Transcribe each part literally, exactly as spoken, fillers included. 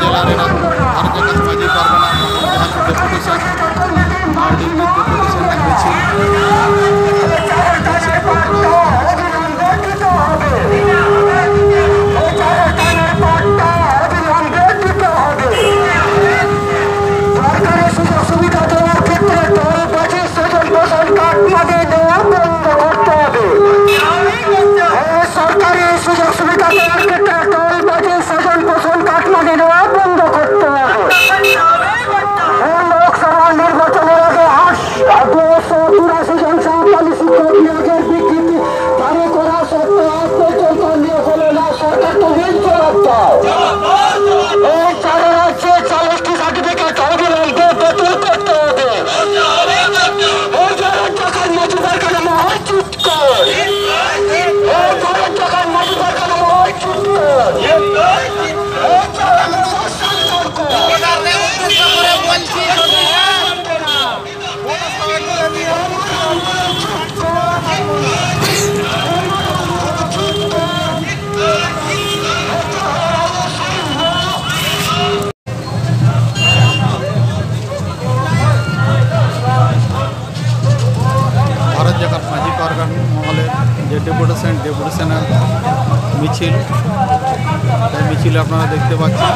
ᱡᱮᱞᱟ ᱨᱮᱱᱟᱜ ᱵᱷᱟᱨᱚᱛ ᱡᱟᱠᱟᱛ ᱢᱟᱹᱡᱷᱤ ᱯᱟᱨᱜᱟᱱᱟ ᱢᱚᱦᱚᱞ ᱡᱟᱦᱟᱸ ᱰᱮᱯᱩᱴᱮᱥᱚᱱ, ᱰᱮᱯᱩᱴᱮᱥᱚᱱ ᱨᱮᱱᱟᱜ ᱢᱤᱪᱷᱤᱞ সরকারি সুযোগ সুবিধা দেওয়ার ক্ষেত্রে দল বাজে স্বজন পোষণ কার্ড মানে নেওয়া বন্ধ করতে হবে। এই সরকারি সুযোগ সুবিধা দেওয়ার ক্ষেত্রে দল বাজে স্বজন পোষণ কার্ড মানে নেওয়া বন্ধ করতে হবে। এই লোকসভা নির্বাচনের আগে আট দুশো চুরাশি জন সাঁওতালি শিক্ষক নিয়োগের বিজ্ঞপ্তি জারি করা সত্ত্বেও আজ পর্যন্ত নিয়োগ হলো না। সরকার, তুমি জবাব দাও। এই চার হাজার ছেচল্লিশটি সার্টিফিকেট অবিলম্বে বাতিল করতে হবে। এই চার হাজার টাকার মজুদার কাঠামো অস্তিত্ব। এই চার হাজার টাকার মজুদার কাঠামো অস্তিত্ব। এই চার হাজার সরকার। ভারত জাকাত মাঝি পারগান মহলের যে ডেপুটেশন, ডেপুটেশনের মিছিল, এই মিছিল আপনারা দেখতে পাচ্ছেন।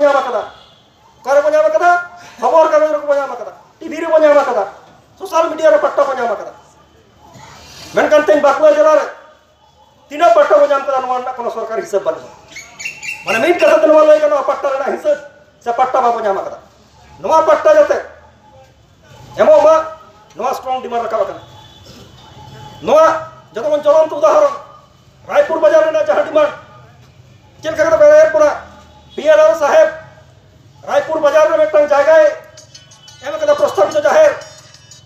ᱧᱟᱢ ᱟᱠᱟᱫᱟ᱾ ᱚᱠᱟᱨᱮ ᱵᱚ ᱧᱟᱢ ᱟᱠᱟᱫᱟ? ᱠᱷᱚᱵᱚᱨ ᱠᱟᱜᱚᱡᱽ ᱨᱮᱠᱚ ᱧᱟᱢ ᱟᱠᱟᱫᱟ, ᱴᱤᱵᱷᱤ ᱨᱮᱵᱚ ᱧᱟᱢ ᱟᱠᱟᱫᱟ, ᱥᱳᱥᱟᱞ ᱢᱤᱰᱤᱭᱟ ᱨᱮ ᱯᱟᱴᱴᱟ ᱵᱚ ᱧᱟᱢ ᱟᱠᱟᱫᱟ᱾ ᱢᱮᱱᱠᱷᱟᱱ ᱛᱮᱦᱮᱧ ᱵᱟᱸᱠᱩᱲᱟ ᱡᱮᱞᱟ ᱨᱮ ᱛᱤᱱᱟᱹᱜ ᱯᱟᱴᱴᱟ ᱵᱚ ᱧᱟᱢ ᱠᱟᱫᱟ, ᱱᱚᱣᱟ ᱨᱮᱱᱟᱜ ᱠᱳᱱᱳ ᱥᱚᱨᱠᱟᱨᱤ ᱦᱤᱥᱟᱹᱵ ᱵᱟᱹᱱᱩᱜᱼᱟ᱾ ᱢᱟᱱᱮ ᱢᱤᱫ ᱠᱟᱛᱷᱟ ᱛᱮ ᱱᱚᱣᱟ ᱞᱟᱹᱭ ᱜᱟᱱᱚᱜᱼᱟ, ᱯᱟᱴᱴᱟ ᱨᱮᱱᱟᱜ ᱦᱤᱥᱟᱹᱵ ᱥᱮ ᱯᱟᱴᱴᱟ ᱵᱟᱵᱚ ᱧᱟᱢ ᱟᱠᱟᱫᱟ᱾ ᱱᱚᱣᱟ ᱯᱟᱴᱴᱟ ᱡᱟᱛᱮ ᱮᱢᱚᱜ ᱢᱟ, ᱱᱚᱣᱟ ᱥᱴᱨᱚᱝ ᱰᱤᱢᱟᱱᱰ ᱨᱟᱠᱟᱵ ᱟᱠᱟᱱᱟ᱾ ᱱᱚᱣᱟ ᱡᱚᱛᱚ ᱠᱷᱚᱱ ᱡᱚᱞᱚᱱᱛᱚ ᱩᱫᱟᱦᱚᱨᱚᱱ, ᱨᱟᱭᱯᱩᱨ ᱵᱟᱡᱟᱨ ᱨᱮᱱᱟᱜ ᱡᱟᱦᱟᱸ ᱰᱤᱢᱟᱱᱰ, ᱪᱮᱫ ᱞᱮᱠᱟ ᱠᱟᱛᱮ ᱵᱮᱲᱟ ᱮᱨ ᱯᱚᱨᱟ ᱯᱤ ᱮᱞ ᱟᱨ ᱥᱟᱦᱮᱵᱽ ᱨᱟᱭᱯᱩᱨ ᱯᱩᱨ ᱵᱟᱡᱟᱨ ᱨᱮ ᱢᱤᱫᱴᱟᱝ ᱡᱟᱭᱜᱟᱭ ᱮᱢ ᱟᱠᱟᱫᱟ, ᱯᱨᱚᱥᱛᱟᱵᱤᱛ ᱡᱟᱦᱮᱨ᱾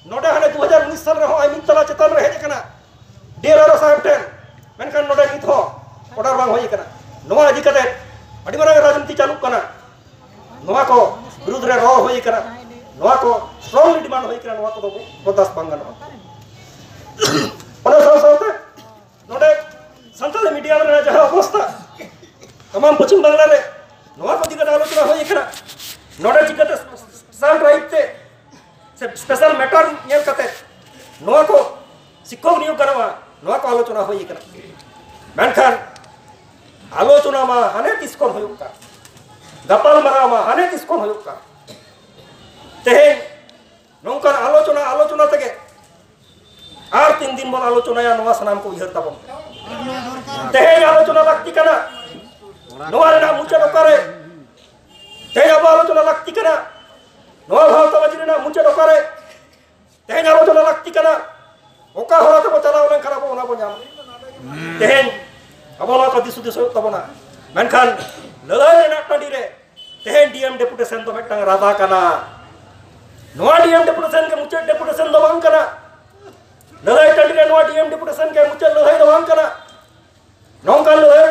ᱱᱚᱰᱮ ᱦᱟᱱᱮ ᱫᱩ ᱦᱟᱡᱟᱨ ᱩᱱᱤᱥ ᱥᱟᱞ ᱨᱮᱦᱚᱸ ᱟᱭ ᱢᱤᱫ ᱛᱟᱞᱟ ᱪᱮᱛᱟᱱ ᱨᱮ ᱦᱮᱡ ᱟᱠᱟᱱᱟ ᱰᱤ ᱮᱞ ᱟᱨ ᱳ ᱥᱟᱦᱮᱵ ᱴᱷᱮᱱ, ᱢᱮᱱᱠᱷᱟᱱ ᱱᱚᱰᱮ ᱱᱤᱛ ᱦᱚᱸ ᱚᱰᱟᱨ ᱵᱟᱝ ᱦᱩᱭ ᱟᱠᱟᱱᱟ᱾ ᱱᱚᱣᱟ ᱤᱫᱤ ᱠᱟᱛᱮ ᱟᱹᱰᱤ ᱢᱟᱨᱟᱝ ᱨᱟᱡᱽᱱᱤᱛᱤ ᱪᱟᱹᱞᱩᱜ ᱠᱟᱱᱟ, ᱱᱚᱣᱟ ᱠᱚ ᱵᱤᱨᱩᱫᱷ ᱨᱮ ᱨᱚᱲ ᱦᱩᱭ ᱟᱠᱟᱱᱟ, ᱱᱚᱣᱟ ᱠᱚ ᱥᱴᱨᱚᱝᱞᱤ ᱰᱤᱢᱟᱱᱰ ᱦᱩᱭ ᱟᱠᱟᱱᱟ, ᱱᱚᱣᱟ ᱠᱚᱫᱚ ᱵᱚᱨᱫᱟᱥᱛ ᱵᱟᱝ ᱜᱟᱱᱚᱜᱼᱟ᱾ ᱚᱱᱟ ᱥᱟᱶ ᱥᱟᱶᱛᱮ ᱱᱚᱰᱮ ᱥᱟᱱᱛᱟᱲᱤ ᱢᱤᱰᱤᱭᱟᱢ ᱨᱮᱱᱟᱜ ᱡᱟᱦᱟᱸ ᱚᱵᱚᱥᱛᱟ ᱛᱟᱢᱟᱢ ᱯᱚᱪᱷᱤᱢ ᱵᱟᱝᱞᱟ ᱨᱮ, ᱱᱚᱣᱟ ᱠᱚ ᱤᱫᱤ ᱠᱟᱛᱮ ᱟᱞᱳᱪᱚᱱᱟ ᱦᱩᱭ ᱟᱠᱟᱱᱟ᱾ ᱱᱚᱰᱮ ᱪᱤᱠᱟᱹᱛᱮ ᱥᱯᱮᱥᱟᱞ ᱰᱨᱟᱭᱤᱵᱷ ᱛᱮ ᱥᱮ ᱥᱯᱮᱥᱟᱞ ᱢᱮᱴᱟᱨ ᱧᱮᱞ ᱠᱟᱛᱮ ᱱᱚᱣᱟ ᱠᱚ ᱥᱤᱠᱠᱷᱚᱠ ᱱᱤᱭᱳᱜ ᱜᱟᱱᱚᱜᱼᱟ, ᱱᱚᱣᱟ ᱠᱚ ᱟᱞᱳᱪᱚᱱᱟ ᱦᱩᱭ ᱟᱠᱟᱱᱟ᱾ ᱢᱮᱱᱠᱷᱟᱱ ᱟᱞᱳᱪᱚᱱᱟ ᱢᱟ ᱦᱟᱱᱮ ᱛᱤᱥ ᱠᱷᱚᱱ ᱦᱩᱭᱩᱜ ᱠᱟᱱ, ᱜᱟᱯᱟᱞ ᱢᱟᱨᱟᱣ ᱢᱟ ᱦᱟᱱᱮ ᱛᱤᱥ ᱠᱷᱚᱱ ᱦᱩᱭᱩᱜ ᱠᱟᱱ᱾ ᱛᱮᱦᱮᱧ ᱱᱚᱝᱠᱟᱱ ᱟᱞᱳᱪᱚᱱᱟ ᱟᱞᱳᱪᱚᱱᱟ ᱛᱮᱜᱮ ᱟᱨ ᱛᱤᱱ ᱫᱤᱱ ᱵᱚᱱ ᱟᱞᱳᱪᱚᱱᱟᱭᱟ, ᱱᱚᱣᱟ ᱥᱟᱱᱟᱢ ᱠᱚ ᱩᱭᱦᱟᱹᱨ ᱛᱟᱵᱚᱱ ᱯᱮ᱾ ᱛᱮᱦᱮᱧ ᱟᱞᱳᱪᱚᱱᱟ ᱞᱟᱹᱠᱛᱤ ᱠᱟᱱᱟ, ᱱᱚᱣᱟ ᱨᱮᱱᱟᱜ ᱢᱩᱪᱟᱹᱫ ᱚᱠᱟᱨᱮ? ᱛᱮᱦᱮᱧ ᱟᱵᱚ ᱟᱞᱳᱪᱚᱱᱟ ᱞᱟᱹᱠᱛᱤ ᱠᱟᱱᱟ, ᱱᱚᱣᱟ ᱵᱷᱟᱣᱛᱟᱵᱟᱡᱤ ᱨᱮᱱᱟᱜ ᱢᱩᱪᱟᱹᱫ ᱚᱠᱟᱨᱮ? ᱛᱮᱦᱮᱧ ᱟᱞᱳᱪᱚᱱᱟ ᱞᱟᱹᱠᱛᱤ ᱠᱟᱱᱟ, ᱚᱠᱟ ᱦᱚᱨᱟ ᱛᱮᱵᱚ ᱪᱟᱞᱟᱣ ᱞᱮᱱᱠᱷᱟᱱ ᱟᱵᱚ ᱚᱱᱟ ᱵᱚ ᱧᱟᱢᱟ᱾ ᱛᱮᱦᱮᱧ ᱟᱵᱚ ᱱᱚᱣᱟ ᱠᱚ ᱫᱤᱥ ᱦᱩᱫᱤᱥ ᱦᱩᱭᱩᱜ ᱛᱟᱵᱚᱱᱟ᱾ ᱢᱮᱱᱠᱷᱟᱱ ᱞᱟᱹᱲᱦᱟᱹᱭ ᱨᱮᱱᱟᱜ ᱴᱟᱺᱰᱤ ᱨᱮ ᱛᱮᱦᱮᱧ ᱰᱤ ᱮᱢ ᱰᱮᱯᱩᱴᱮᱥᱚᱱ ᱫᱚ ᱢᱤᱫᱴᱟᱝ ᱨᱟᱫᱟ ᱠᱟᱱᱟ᱾ ᱱᱚᱣᱟ ᱰᱤ ᱮᱢ ᱰᱮᱯᱩᱴᱮᱥᱚᱱ ᱜᱮ ᱢᱩᱪᱟᱹᱫ ᱰᱮᱯᱩᱴᱮᱥᱚᱱ ᱫᱚ ᱵᱟᱝ ᱠᱟᱱᱟ᱾ ᱞᱟᱹᱲᱦᱟᱹᱭ ᱴᱟᱺᱰᱤ ᱨᱮ ᱱᱚᱣᱟ ᱰᱤ ᱮᱢ ᱰᱮᱯᱩᱴᱮᱥᱚᱱ ᱜᱮ ᱢᱩᱪᱟᱹᱫ ᱞᱟᱹᱲᱦᱟᱹᱭ ᱫᱚ ᱵᱟᱝ ᱠᱟᱱᱟ᱾ ᱱᱚᱝᱠᱟᱱ ᱞᱟᱹᱲᱦᱟᱹᱭ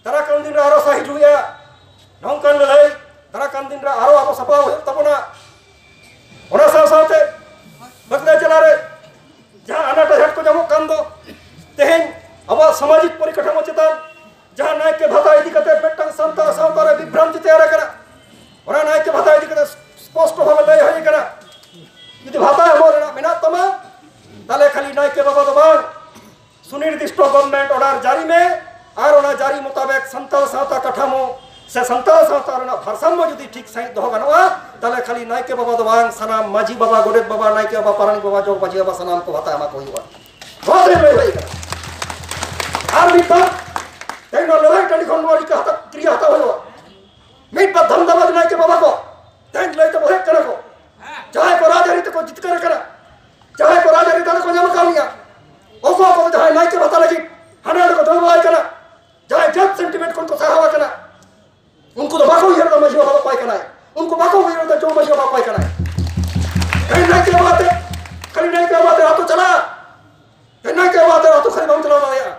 ᱫᱟᱨᱟ ᱠᱟᱱ ᱫᱤᱱ ᱨᱮ ᱟᱨᱚ ᱥᱟᱹᱦᱤᱡᱩᱜᱼᱟ᱾ ᱱᱚᱝᱠᱟᱱ ᱞᱟᱹᱲᱦᱟᱹᱭ ᱫᱟᱨᱟ ᱠᱟᱱ ᱫᱤᱱ ᱨᱮ ᱟᱨᱚ ᱟᱵᱚ ᱥᱟᱯᱲᱟᱣ ᱦᱩᱭᱩᱜ ᱛᱟᱵᱚᱱᱟ᱾ ᱚᱱᱟ ᱥᱟᱶ ᱥᱟᱶᱛᱮ ᱵᱟᱸᱠᱩᱲᱟ ᱡᱮᱞᱟ ᱨᱮ ᱡᱟᱦᱟᱸ ᱟᱱᱟᱴ ᱟᱡᱷᱟᱴ ᱠᱚ ᱧᱟᱢᱚᱜ ᱠᱟᱱ ᱫᱚ, ᱛᱮᱦᱮᱧ ᱟᱵᱚᱣᱟᱜ ᱥᱟᱢᱟᱡᱤᱠ ᱯᱚᱨᱤᱠᱟᱴᱷᱟᱢᱳ ᱪᱮᱛᱟᱱ ᱡᱟᱦᱟᱸ ᱱᱟᱭᱠᱮ ᱵᱷᱟᱛᱟ ᱤᱫᱤ ᱠᱟᱛᱮ ᱢᱤᱫᱴᱟᱝ ᱥᱟᱱᱛᱟᱲ ᱥᱟᱶᱛᱟ ᱨᱮ ᱵᱤᱵᱷᱨᱟᱱᱛᱤ ᱛᱮᱭᱟᱨ ᱟᱠᱟᱱᱟ, ᱚᱱᱟ ᱱᱟᱭᱠᱮ ᱵᱷᱟᱛᱟ ᱤᱫᱤ ᱠᱟᱛᱮ ᱥᱯᱚᱥᱴᱚ ᱵᱷᱟᱵᱮ ᱞᱟᱹᱭ ᱦᱩᱭ ᱟᱠᱟᱱᱟ, ᱡᱩᱫᱤ ᱵᱷᱟᱛᱟ ᱮᱢᱚᱜ ᱨᱮᱱᱟᱜ ᱢᱮᱱᱟᱜ ᱛᱟᱢᱟ, ᱛᱟᱦᱞᱮ ᱠᱷᱟᱹᱞᱤ ᱱᱟᱭᱠᱮ ᱵᱟᱵᱟ ᱫᱚ ᱵᱟᱝ, ᱥᱩᱱᱤᱨᱫᱤᱥᱴᱚ ᱜᱚᱵᱷᱚᱨᱱᱢᱮᱱᱴ ᱚᱨᱰᱟᱨ ᱡᱟᱹᱨᱤ ᱢᱮ᱾ ᱟᱨ ᱚᱱᱟ ᱡᱟᱹᱨᱤ ᱢᱚᱛᱟᱵᱮᱠ ᱥᱟᱱᱛᱟᱲ ᱥᱟᱶᱛᱟ ᱠᱟᱴᱷᱟᱢᱳ ᱥᱮ ᱥᱟᱱᱛᱟᱲ ᱥᱟᱶᱛᱟ ᱨᱮᱱᱟᱜ ᱵᱷᱟᱨᱥᱟᱢᱢᱚ ᱡᱩᱫᱤ ᱴᱷᱤᱠ ᱥᱟᱺᱦᱤᱡ ᱫᱚᱦᱚ ᱜᱟᱱᱚᱜᱼᱟ, ᱛᱟᱦᱞᱮ ᱠᱷᱟᱹᱞᱤ ᱱᱟᱭᱠᱮ ᱵᱟᱵᱟ ᱫᱚ ᱵᱟᱝ, ᱥᱟᱱᱟᱢ ᱢᱟᱹᱡᱷᱤ ᱵᱟᱵᱟ, ᱜᱚᱰᱮᱛ ᱵᱟᱵᱟ, ᱱᱟᱭᱠᱮ ᱵᱟᱵᱟ, ᱯᱟᱨᱟᱱᱤᱠ ᱵᱟᱵᱟ, ᱡᱚᱜᱽ ᱢᱟᱹᱡᱷᱤ ᱵᱟᱵᱟ, ᱥᱟᱱᱟᱢ ᱠᱚ ᱵᱷᱟᱛᱟ ᱮᱢᱟ ᱠᱚ ᱦᱩᱭᱩᱜᱼᱟ᱾ ᱱᱚᱣᱟ ᱫᱚ ᱞᱟᱹᱭ ᱦᱩᱭ ᱠᱟᱱᱟ᱾ ᱟᱨ ᱢᱤᱫ ᱫᱷᱟᱣ ᱛᱮᱦᱮᱧ ᱱᱚᱣᱟ ᱞᱟᱹᱲᱦᱟᱹᱭ ᱴᱟᱺᱰᱤ ᱠᱷᱚᱱ ᱱᱚᱣᱟ ᱨᱤᱠᱟᱹ ᱦᱟᱛᱟᱣ, ᱠᱤᱨᱭᱟᱹ ᱦᱟᱛᱟᱣ ᱦᱩᱭᱩᱜᱼᱟ᱾ ᱢᱤᱫ ᱵᱟᱨ ᱫᱷᱟᱱᱫᱟᱵᱟᱡᱽ ᱱᱟᱭᱠᱮ ᱵᱟᱵᱟ ᱠᱚ ᱛᱮᱦᱮᱧ ᱞᱟᱹᱭ ᱛᱮ ᱵᱚᱦᱮᱜ ᱠᱟᱱᱟ ᱠᱚ᱾ ᱡᱟᱦᱟᱸᱭ ᱠᱚ ᱨᱟᱡᱽᱟᱹᱨᱤ ᱛᱮᱠᱚ ᱡᱤᱛᱠᱟᱹᱨ ᱟᱠᱟᱱᱟ, ᱡᱟᱦᱟᱸᱭ ᱠᱚ ᱨᱟᱡᱽᱟᱹᱨᱤ ᱫᱟᱲᱮ ᱠᱚ ᱧᱟᱢ ᱟᱠᱟᱫ ᱱᱤᱭᱟ, ᱩᱱᱠᱩ ᱠᱚ ᱡᱟᱦᱟᱸᱭ ᱱᱟᱭᱠᱮ ᱵᱷᱟᱛᱟ ᱞᱟᱹᱜᱤᱫ ᱦᱟᱸᱰᱮ ᱱᱟᱰᱮ ᱠᱚ ᱫᱟᱹᱲ ᱵᱟᱲᱟᱭ ᱠᱟᱱᱟ, ᱡᱟᱦᱟᱸᱭ ᱡᱟᱹᱛ ᱥᱮᱱᱴᱤᱢᱮᱱᱴ ᱠᱷᱚᱱ ᱠᱚ ᱥᱟᱦᱟᱣ ᱟᱠᱟᱱᱟ, ᱩᱱᱠᱩ ᱫᱚ ᱵᱟᱠᱚ ᱩᱭᱦᱟᱹᱨ ᱮᱫᱟ ᱢᱟᱹᱡᱷᱤ ᱵᱟᱵᱟ ᱫᱚ ᱚᱠᱚᱭ ᱠᱟᱱᱟᱭ᱾ ᱩᱱᱠᱩ ᱵᱟᱠᱚ ᱦᱩᱭ ᱫᱟᱲᱮᱭᱟᱜᱼᱟ, ᱪᱚ ᱢᱟᱹᱡᱷᱤ ᱵᱟᱵᱟ ᱚᱠᱚᱭ ᱠᱟᱱᱟᱭ? ᱛᱮᱦᱮᱧ ᱱᱟᱭᱠᱮ ᱵᱟᱵᱟ ᱟᱛᱮ, ᱠᱷᱟᱹᱞᱤ ᱱᱟᱭᱠᱮ ᱵᱟᱵᱟ ᱟᱛᱮ ᱟᱛᱳ ᱪᱟᱞᱟᱜ, ᱛᱮᱦᱮᱧ ᱱᱟᱭᱠᱮ ᱵᱟᱵᱟ ᱟᱛᱮ ᱟᱛᱳ ᱠᱷᱟᱹᱞᱤ ᱵᱟᱢ ᱪᱟᱞᱟᱣ ᱫᱟᱲᱮᱭᱟᱜᱼᱟ᱾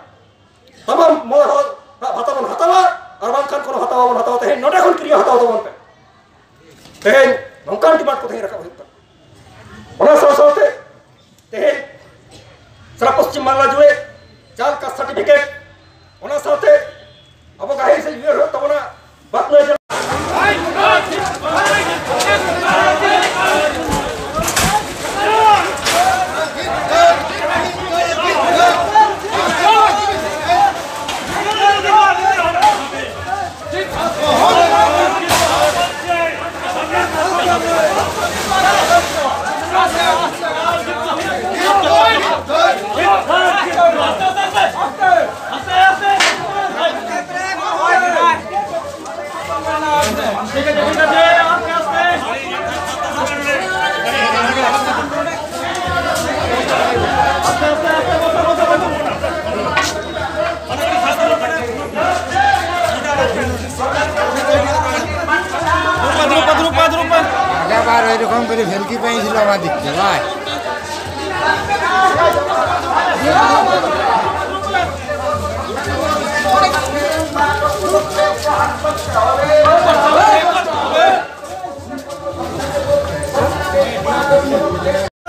ᱛᱟᱢᱟᱢ ᱢᱚᱬᱮ ᱦᱚᱲ ᱵᱷᱟᱛᱟ ᱵᱚᱱ ᱦᱟᱛᱟᱣᱟ, ᱟᱨ ᱵᱟᱝᱠᱷᱟᱱ ᱠᱳᱱᱳ ᱦᱟᱛᱟᱣ ᱵᱟᱵᱚᱱ ᱦᱟᱛᱟᱣᱟ᱾ ᱛᱮᱦᱮᱧ ᱱᱚᱰᱮ ᱠᱷᱚᱱ ᱠᱤᱨᱤᱭᱟᱹ ᱦᱟᱛᱟᱣ ᱛᱟᱵᱚᱱ ᱯᱮ᱾ ᱛᱮᱦᱮᱧ ᱱᱚᱝᱠᱟᱱ ᱰᱤᱢᱟᱱᱰ ᱠᱚ ᱛᱮᱦᱮᱧ ᱨᱟᱠᱟᱵ ᱦᱩᱭᱩᱜ ᱠᱟᱱᱟ᱾ ᱚᱱᱟ ᱥᱟᱶ ᱥᱟᱶᱛᱮ ᱛᱮᱦᱮᱧ ᱥᱟᱨᱟ ᱯᱚᱥᱪᱤᱢ ᱵᱟᱝᱞᱟ ᱡᱩᱲᱮ ᱪᱟᱞ ᱠᱟᱥᱴ ᱥᱟᱨᱴᱤᱯᱷᱤᱠᱮᱴ, ᱚᱱᱟ ᱥᱟᱶᱛᱮ ᱟᱵᱚ ᱜᱟᱹᱦᱤᱨ ᱥᱮᱫ ᱩᱭᱦᱟᱹᱨ ᱦᱩᱭᱩᱜ ᱛᱟᱵᱚᱱᱟ, ᱵᱟᱸᱠᱩᱲᱟ ᱡᱮᱞᱟ আগে আবার ওই রকম করে ভেলকি পেয়েছিল আমার দিক থেকে, ভাই।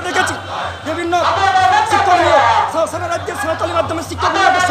দেখেছি বিভিন্ন শিক্ষক নিয়োগ, সা-, সারা রাজ্যের সাঁওতালি মাধ্যমিক শিক্ষক নিয়োগের